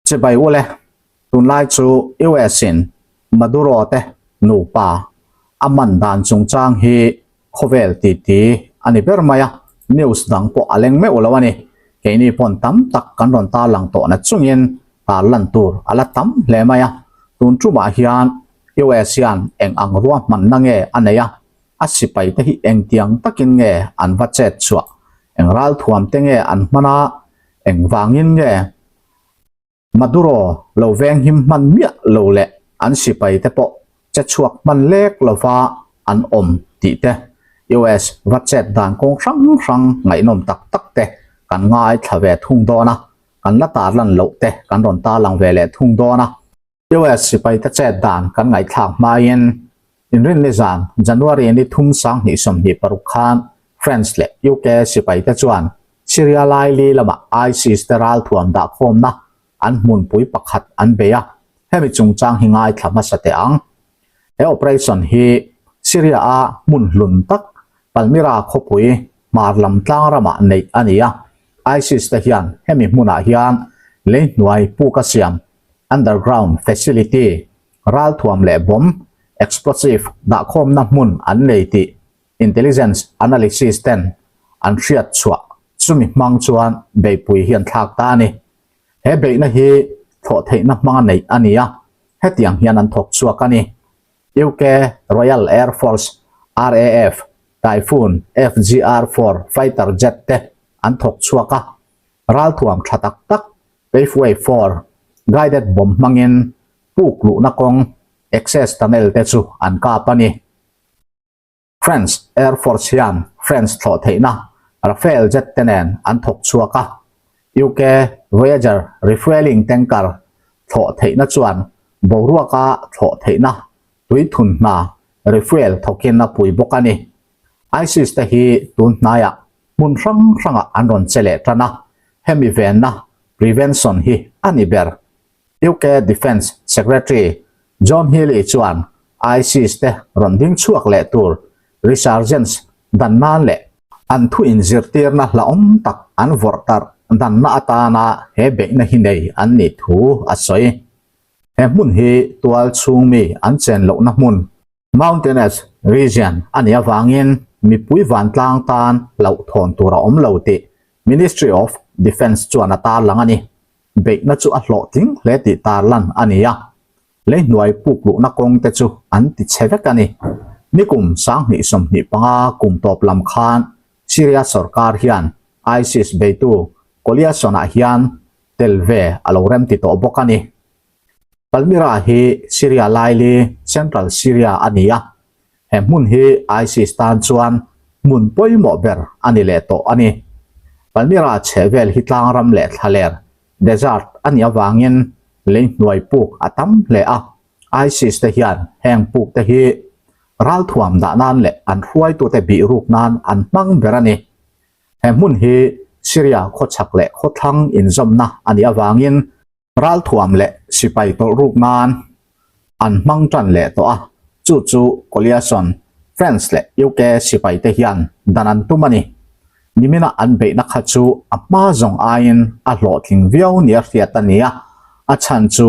Chibai ule, tunlai chu US in Maduro te nupa a man dan chungchang hi khawvel titi a ni ber mai a, news dang pawh a leng meuh lo a ni. Keini pawn tam tak kan rawn tarlang tawh na chungin tarlan tur a la tam hle mai a, tun tumah hian US hian eng ang ruahmanna nge a nei a, a sipai te hi engtiang takin nge an va chet chhuah, eng ralthuam te nge an hman a, engvangin nge Maduro lo venghim hman miah lo leh an sipai te pawh che chhuak hman lek lova an awm tih te, US va chet dan kawng hrang hrang ngaihnawm tak tak te kan ngaithla ve thung dawn a, kan la tarlan loh te kan rawn tarlang ve leh thung dawn a. US sipaite chet dan kan ngaihthlak hmain Inrinni zan January ni thum 2026 khan France leh UK sipaite chuan Syria laili lama ISIS te ralthuam dahkhawmna an hmunpui pakhat an bei a, hemi chungchang hi ngaithla hmasa teh ang. He operation hi Syria-a hmun hlun tak Palmyra khawpui hmar lam tlang ramah neih a ni a, ISIS te hian hemi hmunah hian leihnuai puk a siam underground facility, ralthuam leh bomb, explosive, dahkhawmna hmun an nei tih intelligence analysis ten an hriat chhuah chumi hmang chuan beihpui hi an thlak ta a ni. He beihna hi thlawh theihna hmanga neih a ni a, hetiang hian an thawk chhuak a ni. UK Royal Air Force, RAF, Typhoon FGR-4 fighter jet te an thawk chhuak a, ralthuam tha tak tak Paveway 4 guided bomb hmangin puk luhna kawng access tunnel te chu an kap a ni. France Air Force hian France thlawh theihna Rafale jet te nen an thawk chhuak a, UK Voyager refuelling tanker thlawh theihna chuan boruaka thlawh theihna tui thun hna refuel thawkin a pui bawk a ni. ISIS te hi tun hnaiah hmun hrang hrangah an rawn che leh tan a, hemi venna, prevention, hi a ni ber. UK Defence Secretary John Healey chuan ISIS te rawn ding chhuak leh tur resurgence dan nan leh an thu inzirtirna hlauhawm tak an vawrh tarh danna atana he beihna hi nei an nih thu a sawi. He hmun hi tual chhung mi an chen lohna hmun Mountainous region a nih avangin mipui vantlang tan hlauhthawn tur a awm lo tih Ministry of Defence chuan a tarlang a ni. Beihna chu a hlawhtling hle tih tarlan a ni a, leihnuai puk luhna kawng te chu an ti chhe vek a ni. Nikum 2025 kum tawp lam khan Syria sorkar hian ISIS beitu coalition-ah hian tel ve a lo remti tawh bawk a ni. Palmyra hi Syria laili, Central Syria, a ni a, he hmun hi ISIS tan chuan hmun pawimawh ber a ni leh tawh a ni. Palmyra chhehvel hi tlangram leh thlaler, desert, a nih avangin lei hnuai puk a tam hle a, ISIS te hian heng puk te hi ralthuam dah nan leh an hruaitute bihruk nan an hmang ber a ni. He hmun hi Syria khawchhak leh khawthlang inzawmna a nih avangin Ralthuam leh sipai tawlh ruk nan an hmang tan leh tawh a, chu chu Coalition, France leh UK sipai te hian dan an tum a ni. Nimina an beihna kha chu a hma zawng aiin a hlawhtling viau nia hriat a ni a, a chhan chu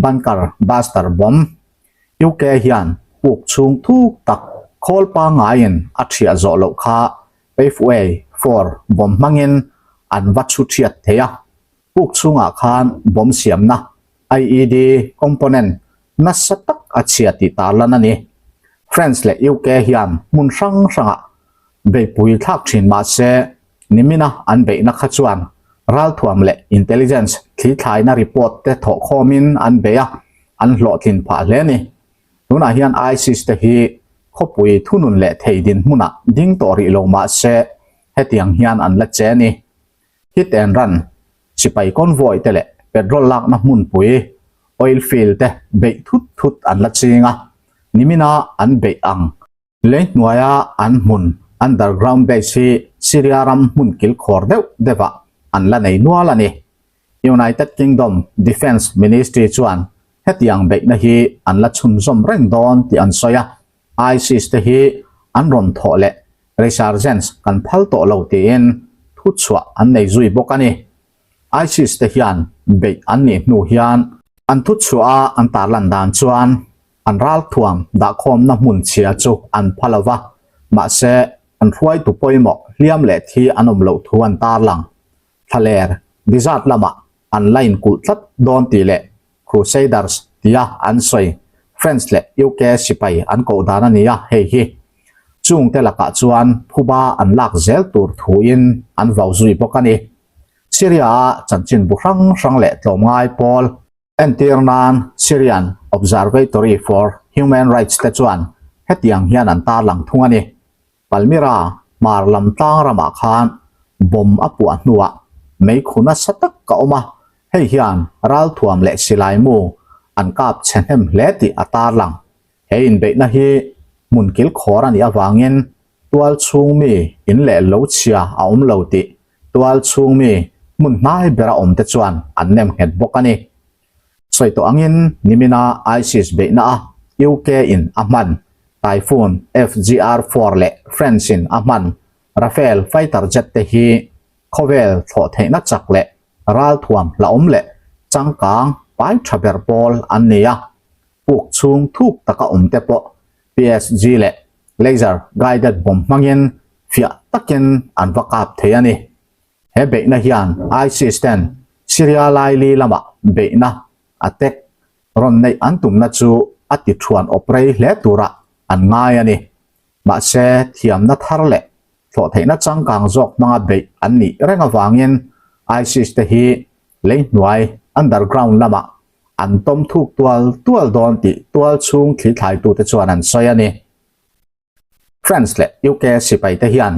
Bunker Buster Bomb, UK hian puk chhung thuk tak khawl pangaiin a thiah zawh loh kha Paveway 4 bomb hmangin an va chhu thiat thei a. Puk chhungah khan bomb siamna, IED, component nasa tak a chhia tih tarlan a ni. France leh UK hian hmun hrang hrangah beihpui thlak thin mah se, nimina an beihna kha chuan ralthuam leh intelligence thlithlaina report te thawhkhawmin an bei a, an hlawhtlin phah hle a ni. Tunah hian ISIS te hi khawpui thunun leh thei dinhmunah ding tawh rih lo mah se, hetiang hian an la che a ni. Hit and run, sipai convoy te leh petrol lakna hmunpui, oil field te beih thut thut an la ching a, nimina an beih ang. Lei hnuaia an hmun, underground base hi Syria ram hmun kilkhawr deuh deuhah an la nei nual a ni. United Kingdom Defence Ministry chuan hetiang beihna hi an la chhunzawm reng dawn tih an sawi a, ISIS te hi an rawn thawh leh resurgence kan phal tawh lo tiin thu chhuah an nei zui bawk a ni. ISIS te hian beih an nih hnu hian an thuchhuah a an tarlan dan chuan an ralthuam dahkhawmna hmun chhia chu an pha lo va, mahse an hruaitu pawimawh hliam leh thi an awm loh thu an tarlang. Thlaler Dizat lamah an la inkulh tlat dawn tih leh Crusaders tia an sawi France leh UK sipai an koh dan a ni a, hei hi chungte lakah chuan phuba an lak zel tur thuin an vau zui bawk a ni. Syria-a chanchin bu hrang hrang leh tlawmngai pawl entir nan Syrian Observatory for Human Rights te chuan hetiang hian an tarlang thung a ni. Palmyra hmar lam tlang ramah khan bomb a puah hnuah meikhu nasa tak a awm a, hei hian ralthuam leh silai mu an kap chhe hnem hle tih a tarlang. He inbeihna hi hmun kilkhawr a nih avangin tual chhung mi in leh lo chhia a awm lo tih tual chhung mi hmun hnai bera awmte chuan an nem nghet bawk a ni. Sawi tawh angin nimina ISIS beihna a UK in a hman Typhoon FGR-4 leh France in a hman Rafale fighter jet te hi khawvel thlawh theihna chak leh ralthuam hlauhawm leh changkang pai tha ber pawl an ni a, puk chhung thuk taka awm te pawh PSG leh laser guided bomb hmangin fiah takin an va kap thei a ni. He beihna hian ISIS ten Syria laili lamah beihna, attack, rawn neih an tumna chu a ti thuan awp rei hle turah an ngai a ni. Mahse, thiamna thar leh thlawhtheihna changkang zawk hmanga beih an nih reng avangin ISIS te hi leihnuai, underground, lamah an tawm thuk tual tual dawn tih tual chhung thli thlaitute chuan an sawi a ni. France leh UK sipaite hian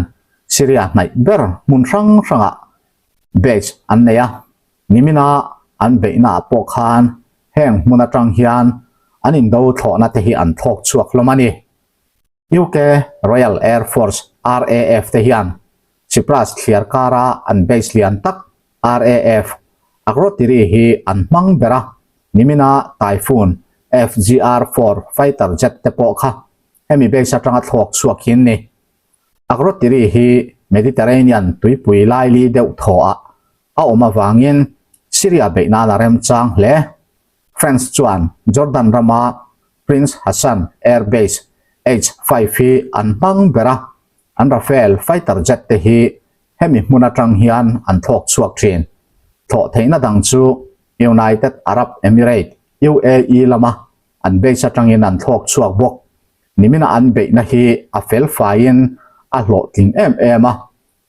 Syria hnaih ber hmun hrang hrangah base an nei a, nimina an beihnaah pawh khan heng hmun atang hian an indo thlawhna te hi an thlawk chhuak hlawm a ni. UK Royal Air Force, RAF, te hian Cyprus thliar kara an base lian tak RAF Akrotiri hi an hmang ber a, nimina Typhoon FGR-4 fighter jet te pawh kha Hemi base atanga thlawk chhuak hin ni. Akrotiri hi Mediterranean tuipui laili deuh thawhah a awm avangin Syria beih nan a remchang hle. France chuan Jordan rama Prince Hassan Air Base H-5 hi an hmang ber a, an Rafale fighter jet te hi hemi hmun atang hian an thlawk chhuak thin. Thlawh theihna dang chu United Arab Emirate, UAE, lama An base atangin an thlawk chhuak bawk. Nimina an beihna hi a fel faiin a hlawhtling em em a,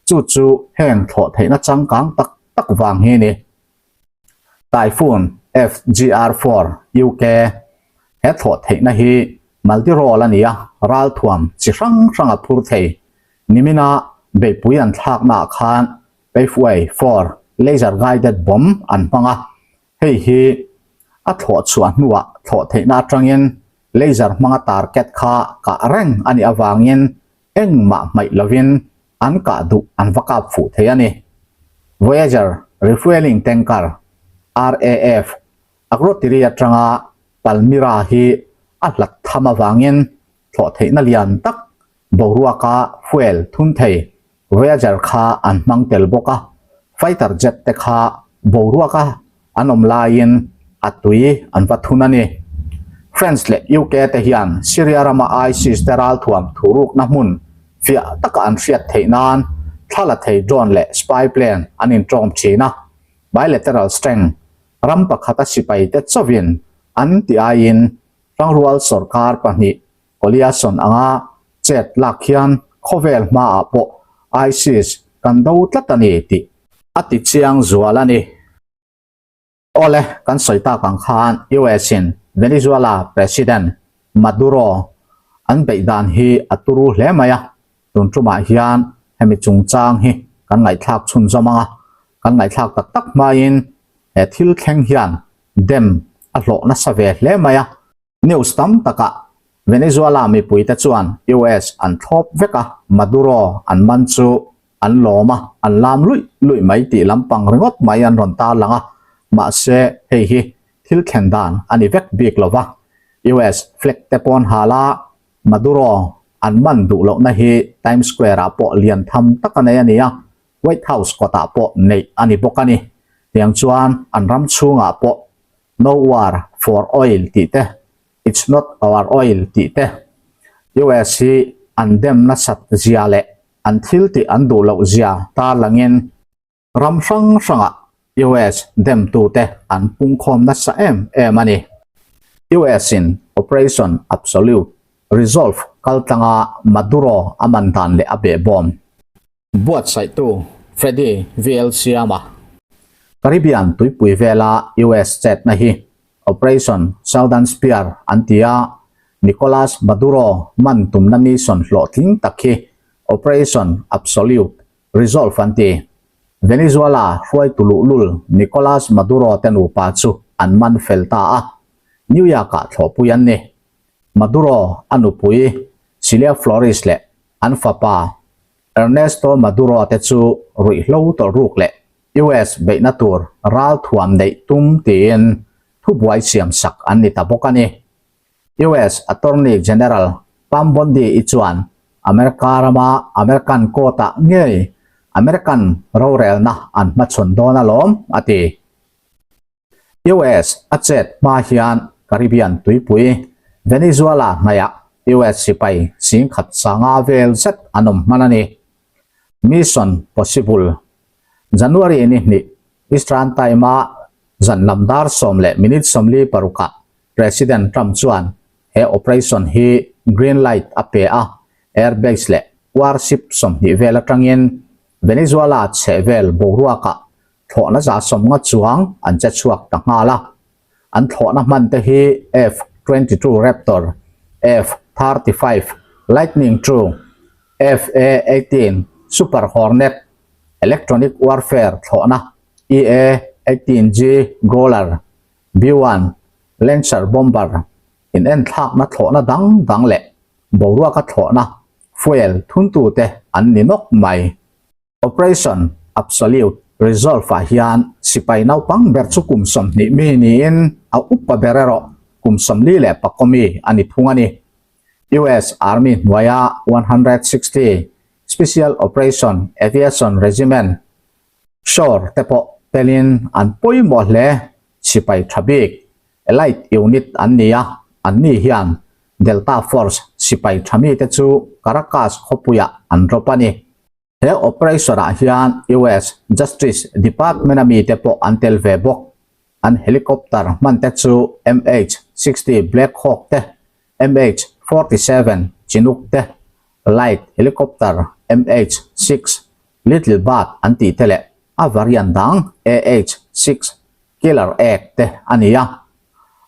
chu chu heng thlawh theihna changkang tak tak vang hi ni. Typhoon FGR-4 UK He thlawh theihna hi multi-role a ni a, ralthuam chi hrang hrang a phur thei. Nimina beihpui an thlaknaah khan Paveway 4 laser guided bomb an hmang a, Hei hi a thlawh chhuah hnuah thlawh theihna atangin laser hmanga target kha kah reng a nih avangin engmah hmaih lovin an kah duh an va kap fuh thei a ni. Voyager Refueling Tanker, RAF, Akrotiri atanga Palmyra hi a hlat tham avangin thlawh theihna lian tak Boruaka fuel thun thei Voyager kha an hmang tel bawk a, fighter jet te kha boruaka an awm laiin a tui an va thun a ni. France leh UK te hian Syria rama ISIS te ralthuam thurukna hmun fiah taka an hriat theih nan thla la thei drone leh spy plane an inṭawm thin a, bilateral strength ram pakhata sipaite chauhin an tih aiin tangrual sorkar pahnih Coalition anga chet lak hian khawvel hmaah pawh ISIS kan do tlat a ni tih a ti chiang zual a ni. Awle, kan sawi tak ang khan US in Venezuela President Maduro an beih dan hi a turu hle mai a, tun tumah hian hemi chungchang hi kan ngaihthlak chhunzawm ang a, kan ngaihthlak tak tak hmain he thil thleng hian dem a hlawh nasa ve hle mai a. News tam takah Venezuela mipuite chuan US an thlawp vek a, Maduro an man chu an lawm a, an lam luih luih mai tih lampang ringawt mai an rawn tarlang a, mahse hei hi thil thlen dan a ni vek bik lo va. US flag te pawn hal a, Maduro an man duh lohna hi Times Square ah pawh lian tham tak a nei a ni a, White House kawtah pawh neih a ni bawk a ni. Tiang chuan an ram chhungah pawh No war for oil tih te, It's not our oil tih te, US hi an dem nasat zia leh an thil tih an duh loh zia tarlangin ram hrang hrangah US demtute an pungkhawm nasa em em a ni. US in Operation Absolute Resolve kaltlanga Maduro a man dan leh a behbawm. Buatsaihtu Freddy VL Siama. Caribbean tuipui vela US chetna hi Operation Southern Spear an ti a, Nicolas Maduro man tumna mission hlawhtling tak hi Operation Absolute Resolve an ti. Venezuela hruaitu luhlul Nicolas Maduro te nupa chu an man fel ta a, New York-ah thlawhpui an ni. Maduro a nupui Cilia Flores leh An fapa Ernesto Maduro te chu ruihhlo tawlhruk leh US beihna tur ralthuam neih tum tiin thubuai siamsak an ni ta bawk a ni. US Attorney General Pam Bondi i chuan America rama American court-ah ngei American rorelna an hmachhawn dawn alawm a ti. US a chet hma hian Caribbean tuipui Venezuela hnaihah US sipai singkhat sanga vel zet an awm hman a ni. Mission Possible January ni hnih Eastern Time-a zan lam dar 10 leh minute 46-ah President Trump chuan he operation hi green light a pe a, air base leh warship 20 vel atangin Venezuela chhehvel boruakah Thlawhna 150 chuang an che chhuak ta nghal a. An thlawhna hman te hi F-22 Raptor, F-35 Lightning II, F-A-18 Super Hornet, Electronic Warfare thlawhna EA-18G Growler, B-1 Lancer Bomber, inenthlakna thlawhna dang dang leh boruaka thlawhna fuel thuntute an ni nawk mai. Operation Absolute Resolve-ah hian sipai naupang ber chu kum 20 mi niin a upa ber erawh kum 44 mi a ni thung a ni. US Army hnuaia 160 Special Operation Aviation Regiment, SOAR, te pawh telin an pawimawh hle. Sipai tha bik, Elite Unit an ni a, anni hian Delta Force sipai tha mite chu Caracas khawpuiah an rawp a ni. He operation-ah hian US Justice Department-a mite pawh an tel ve bawk. An helicopter hmante chu MH-60 Black Hawk te, MH-47 Chinook te, light helicopter MH-6 Little Bird an tih te leh a variant dang AH-6 Killer Egg te a ni a.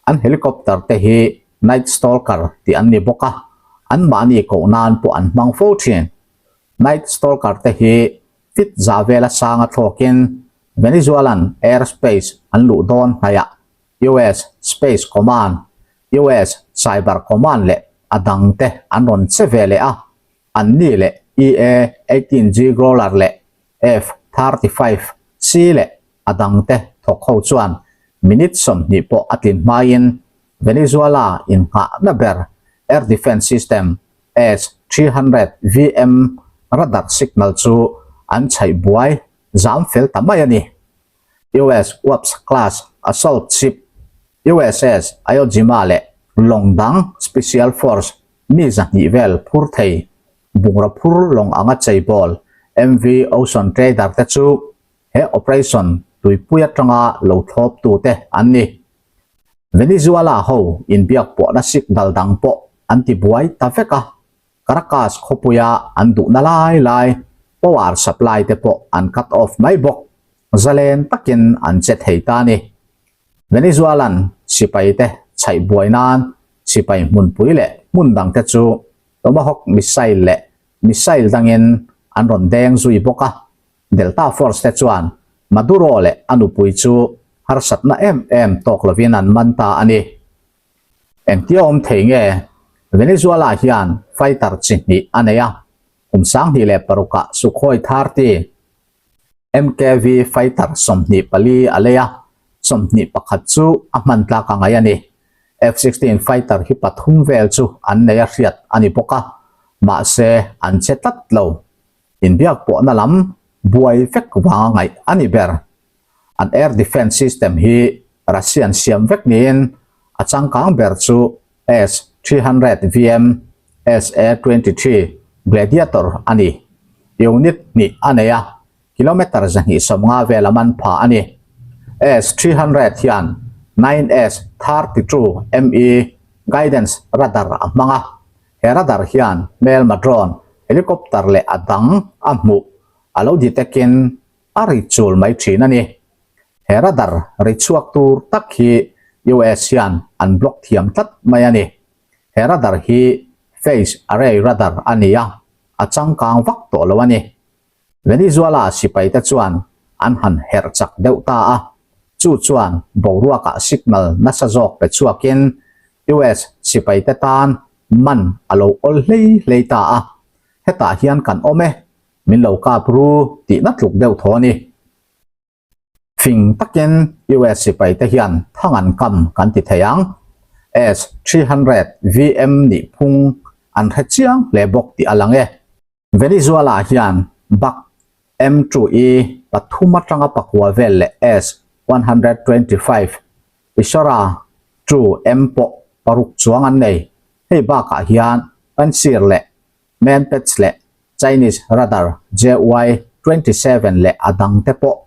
An helicopter te hi Night Stalker tih an ni bawk a, anmahni koh nan pawh an hmang fo thin. Night Stalker te hi fit za vela sanga thlawkin Venezuelan airspace an luh dawn hnaihah US Space Command, US Cyber Command leh a dang te an rawn che ve leh a, anni leh EA-18G Growler leh F-35C leh a dang te thawk ho chuan minute 20 pawh a tlin hmain Venezuela innghahna ber air defense system S-300 VM radar signal chu an chhaih buai zam fel ta mai a ni. US Wasp class assault ship USS Iwo Jima leh lawng dang Special Force mi 200 vel phur thei bungraw phur lawng anga cheibawl MV Ocean Trader te chu he operation tuipui atanga lo thlawptute an ni. Venezuela ho inbiak pawhna signal dang pawh an ti buai ta vek a, Caracas khawpuia an duhna lai lai power supply te pawh an cut off mai bawk, zalen takin an che thei ta a ni. Venezuelan sipai te chhaih buai nan sipai hmunpui leh hmun dang te chu Tomahawk missile leh missile dangin an rawn deng zui bawk a, Delta Force te chuan Maduro leh a nupui chu harsatna em em tawk lovin an man ta a ni. Engtia awm thei nge? Venezuela hian fighter chi hnih a nei a, kum 2006-ah Sukhoi 30 MKV fighter 24 a lei a, 21 chu a hman tlak a ngaih a ni. F-16 fighter hi pathum vel chu an nei a hriat a ni bawk a, mahse an che tlat lo. Inbiak pawhna lam buai vek vanga ngaih a ni ber. An air defence system hi Russian siam vek niin a changkang ber chu S-300 VM SA-23 Gladiator a ni. Unit hnih a nei a, kilometre 250 vel a man pha a ni. S-300 hian 9S-32 ME guidance radar a hmang a, he radar hian hmelma drone, helicopter leh a dang a hmuh a lo detect in a ri chul mai thin a ni. He radar ri chhuak tur tak hi US hian an block thiam tlat mai a ni. He radar hi phase array radar a ni a, a changkang vak tawh lo a ni. Venezuela sipaite chuan an han herh chak deuh ta a, chu chuan boruakah signal nasa zawk pe chhuakin US sipaite tan man a lo awl hlei hlei ta a, hetah hian kan awm e, min lo kap ru tihna tluk deuh thaw a ni. Fing takin US sipaite hian thang an kam kan ti thei ang. S-300 VM nih phung an hre chiang hle bawk tih a lang e. Venezuela hian Bak M2E pathum atanga pakua vel leh S-125 Ishara 2M pawh paruk chuang an nei. Hei bakah hian Pantsir leh Manpads leh Chinese radar JY-27 leh a dangte pawh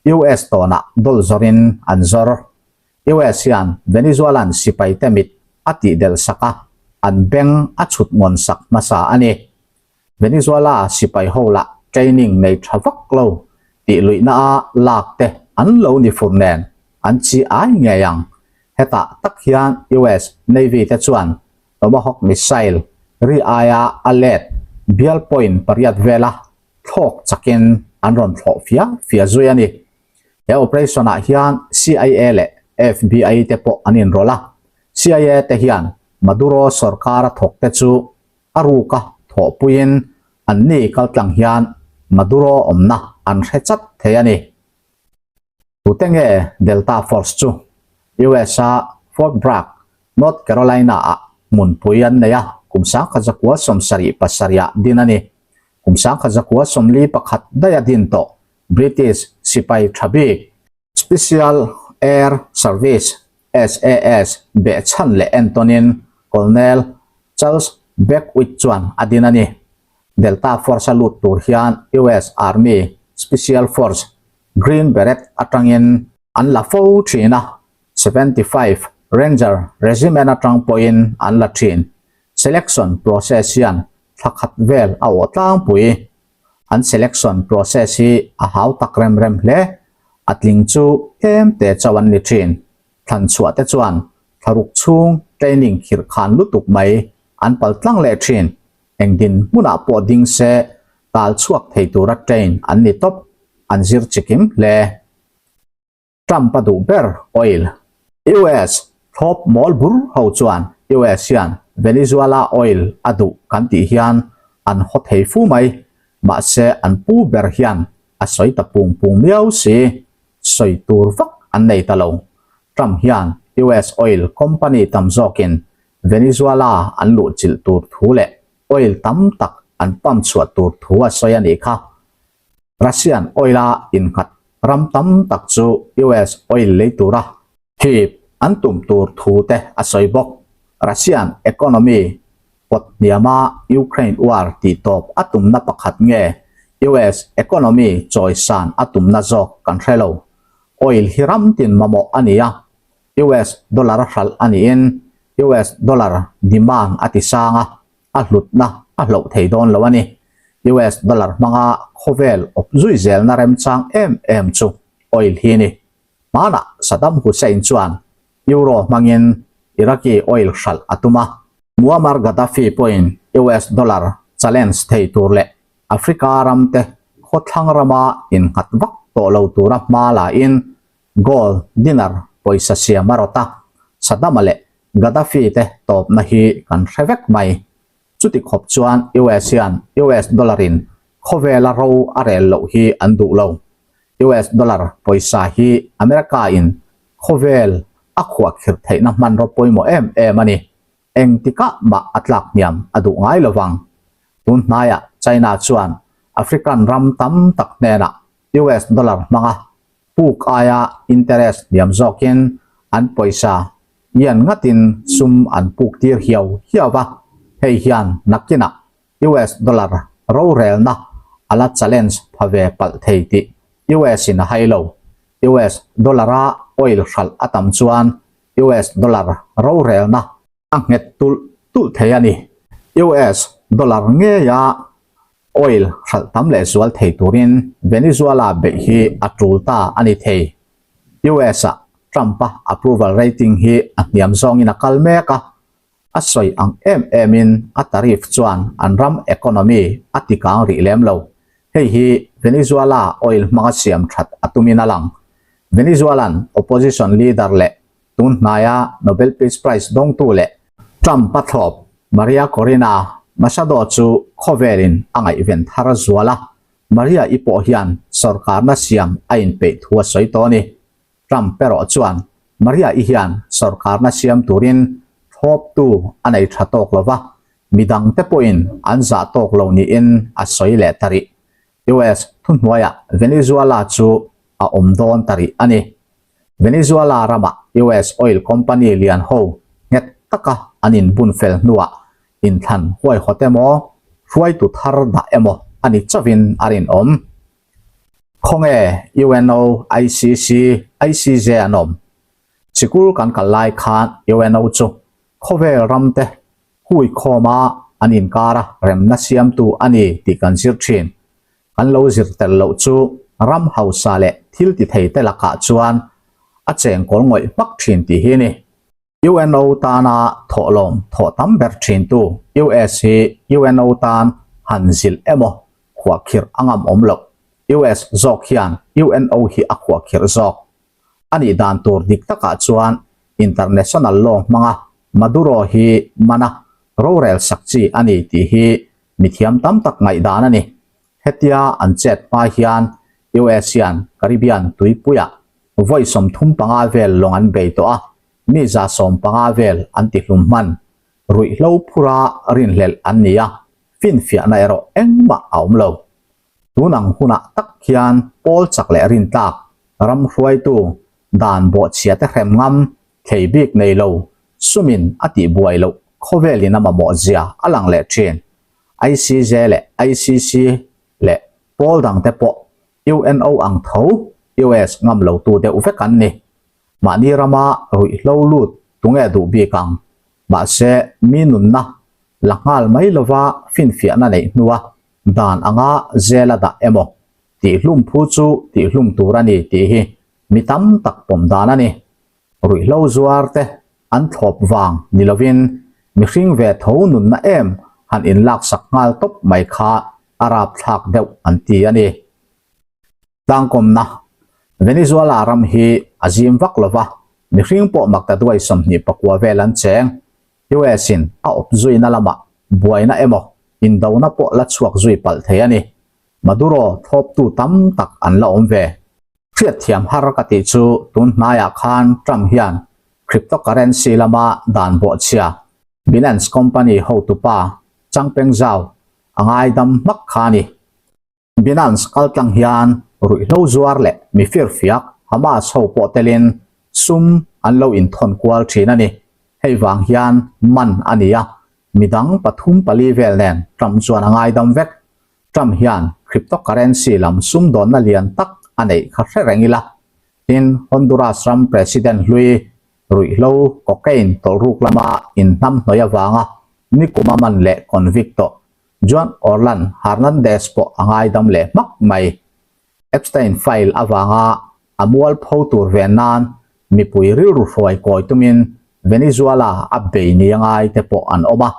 US tawnah dawl zawrin an zawr. US hian Venezuelan sipaite mit a tihdelh sak a, an beng a chhut ngawn sak hmasa a ni. Venezuela sipai ho lah training nei tha vak lo tih luihna a lak te an lo ni fur nen an chi ai ngei ang. Hetah tak hian US Navy te chuan Tomahawk missile ri aia a let bial point pariat vela thlawk chakin an rawn thlawh fia fia zui a ni. He operation ah hian CIA leh FBI te pawh an inrawlh a. CIA te hian Maduro sorkara thawk te chu a ruka thawhpuiin anni kaltlang hian Maduro awmna an hre chat thei a ni. Tute nge Delta Force chu? US-a Fort Bragg, North Carolina-ah hmunpui an nei a, kum 1977-ah din a ni. Kum 1941 daia din tawh British sipai tha bik, Special Air Service, SAS, behchhan leh entawnin Colonel Charles Beckwith chuan a din a ni. Delta Force-a lut tur hian US Army Special Force Green Beret atangin an la fo thin a, 75 Ranger Regiment atang pawhin an la thin. Selection process hian thla khat vel a awh tlangpui. An selection process hi a hau tak rem rem hle. A tling chu tlem te chauh an ni thin. Thlan chhuah te chuan thlaruk chhung training khirh khan lutuk mai an pal tlang leh thin. Eng din hmunah pawh ding se tal chhuak thei tura train an ni tawp, an zir chikim hle. Trump a duh ber oil. US thlawp mawl bur ho chuan US hian Venezuela oil a duh kan tih hian an haw thei fu mai, mahse an pu ber hian a sawi ta pung pung miau si, sawi tur vak an nei ta lo. Trump hian US oil company tam zawkin Venezuela an luhchilh tur thu leh oil tam tak an pump chhuah tur thu a sawi a nih kha. Russian oil a innghat ram tam tak chu US oil lei tura hip an tum tur thu te a sawi bawk. Russian economy pawt hniama Ukraine war tih tawp a tumna pakhat nge US economy chawisan a tumna zawk kan hre lo. Oil hi ram tin mamawh a ni a, US dollar a hralh a niin US dollar demand a ti sang a, a hlutna a hloh thei dawn lo a ni. US dollar hmanga khawvel awp zui zelna remchang em em chu oil hi a ni. Hmanah Saddam Hussein chuan Euro hmangin Iraqi oil hralh a tum a. Muammar Gaddafi pawhin US dollar challenge thei tur leh Africa ramte khawthlang rama innghat vak tawh lo tura hma lain Gold dinar pawisa siam a rawt a, Saddam-a leh Gaddafi te tawpna hi kan hre vek mai. Chuti khawp chuan US hian US dollar-in khawvela ro a rel loh hi an duh lo. US dollar pawisa hi America-in khawvel a khuahkhirh theihna hmanraw pawimawh em em a ni. Engtikah mah a tlak hniam a duh ngai lo vang. Tun hnaiah China chuan African ram tam tak hnenah US dollar hmanga. Puk aia interest hniam zawkin an pawisa yen ngatin sum an puk tir hiau hiau a, hei hian nakinah US dollar rorelna a la challenge pha ve palh thei tih US in a hai lo. US dollar-a oil hralh a tam chuan US dollar rorelna a nghet tulh tulh thei a ni. US dollar ngeia oil hralh tam leh zual thei turin Venezuela beih hi a tul ta a ni thei. US-ah Trump-a approval rating hi a hniam zawngin a kal mek a, a sawi ang em emin a tariff chuan an ram economy a tikang rih lem lo. Hei hi Venezuela oil hmanga siam that a tumin a lang. Venezuelan opposition leader leh Tun hnaia Nobel Peace Prize dawngtu leh Trump-a thlawp Maria Corina Machado chu khawvelin a ngaihven thar zual a, Maria-i pawh hian sawrkarna siam a inpeih thu a sawi tawh a ni. Trump erawh chuan Maria-i hian sawrkarna siam turin thlawptu a nei tha tawk lo va, midangte pawhin an zah tawk lo niin a sawi leh ta rih. US thuhnuaiah Venezuela chu a awm dawn ta rih a ni. Venezuela rama US oil company lian ho nghet taka an inbun fel hnuah inthlan huaihawt emaw, hruaitu thar dah emaw a ni chauhin a rinawm. Khawnge UNO, ICC, ICJ an awm? Sikul kan kal lai khan UNO chu khawvel ramte hui khawma an inkara remna siamtu a ni tih kan zir thin. Kan lo zir tel loh chu ram hausa leh thil ti thei te lakah chuan a chengkawl ngawih hmak thin tih hi a ni. UNO tana thawhlawm thawh tam ber thintu US hi UNO tan han zilh emaw khuahkhirh a ngam awm loh. US zawk hian UNO hi a khuahkhirh zawk. A nih dan tur dik takah chuan international law hmanga Maduro hi mana rorel sak chi a ni tih hi mithiam tam tak ngaihdan a ni. Hetia an chet hma hian US hian Caribbean tuipuiah vawi 35 vel lawng an bei tawh a, mi 150 vel an tihlum hman. Ruihhlo phura rinhlelh an ni a, finfiahna erawh engmah a awm lo. Tun ang hunah tak hian pawl chak leh rintlak, ram hruaitu, dan bawhchhia te hrem ngam, thlei bik nei lo, sumin a tih buai loh khawvelin a mamawh zia a lang leh thin. ICJ leh ICC leh pawl dang te pawh UNO ang tho US ngam lo tu deuh vek an ni. Mahni rama ruihhlo lut tunge duh bik ang? Mahse mi nunna la nghal mai lova finfiahna neih hnua dan anga zela dah emaw tihhlum phu chu tihhlum tur a ni tih hi mi tam tak pawm dan a ni. Ruihhlo zuar te an thlawp vang ni lovin mihring ve tho nunna em han inlaksak nghal tawp mai kha a rapthlak deuh an ti a ni. Tlangkawmna, Venezuela ram hi a zim vak lova, mihring pawh maktaduai 29 vel an cheng. US in a awp zuina lamah buaina emaw indona pawh la chhuak zui palh thei a ni. Maduro thlawptu tam tak an la awm ve. Hriatthiam har ka tih chu tun hnaiah khan Trump hian cryptocurrency lama dan bawhchhia Binance company hotupa Changpeng Zhao a ngaidam hmak kha a ni. Binance kaltlang hian ruihhlo zuar leh mi firfiak Hamas ho pawh telin sum an lo inthawn kual thin a ni. Hei vang hian man a ni a, midang pathum pali vel nen Trump chuan a ngaidam vek. Trump hian cryptocurrency lam sumdawnna lian tak a neih kha hre reng ila. Tin, Honduras ram President hlui ruihhlo cocaine tawlhruk lama inhnamhnawih avanga nikuma man leh convict tawh Juan Orlan Hernandez pawh a ngaidam leh hmak mai. Epstein file avanga a mualpho tur ve nan mipui rilru hruai kawi tumin Venezuela a bei ni a ngai te pawh an awm a.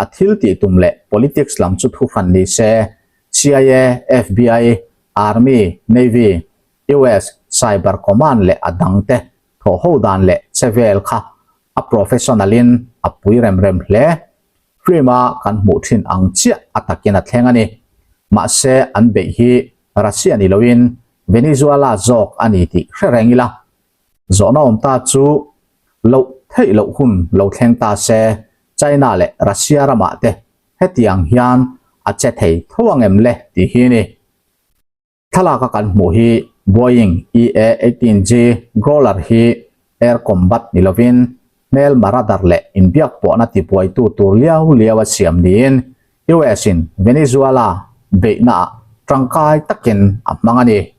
A thil tih tum leh politics lam chu thuhran ni se, CIA, FBI, Army, Navy, US Cyber Command leh a dang te thawhho dan leh che vel kha a professional in a pui rem rem hle. Film-a kan hmuh thin ang chiah a takin a thleng a ni. Mahse, an beih hi Russia ni loin Venezuela zawk a ni tih hre reng ila. Zawhna awm ta chu loh theih loh hun lo thleng ta se China leh Russia ramah te hetiang hian a che thei tho ang em le tih hi a ni. Thlalak a kan hmuh hi Boeing EA-18G Growler hi air combat ni lovin hmelma radar leh inbiak pawhna tibuaitu tur liau liau a siam niin US-in Venezuela beihnaah tangkai takin a hmang a ni.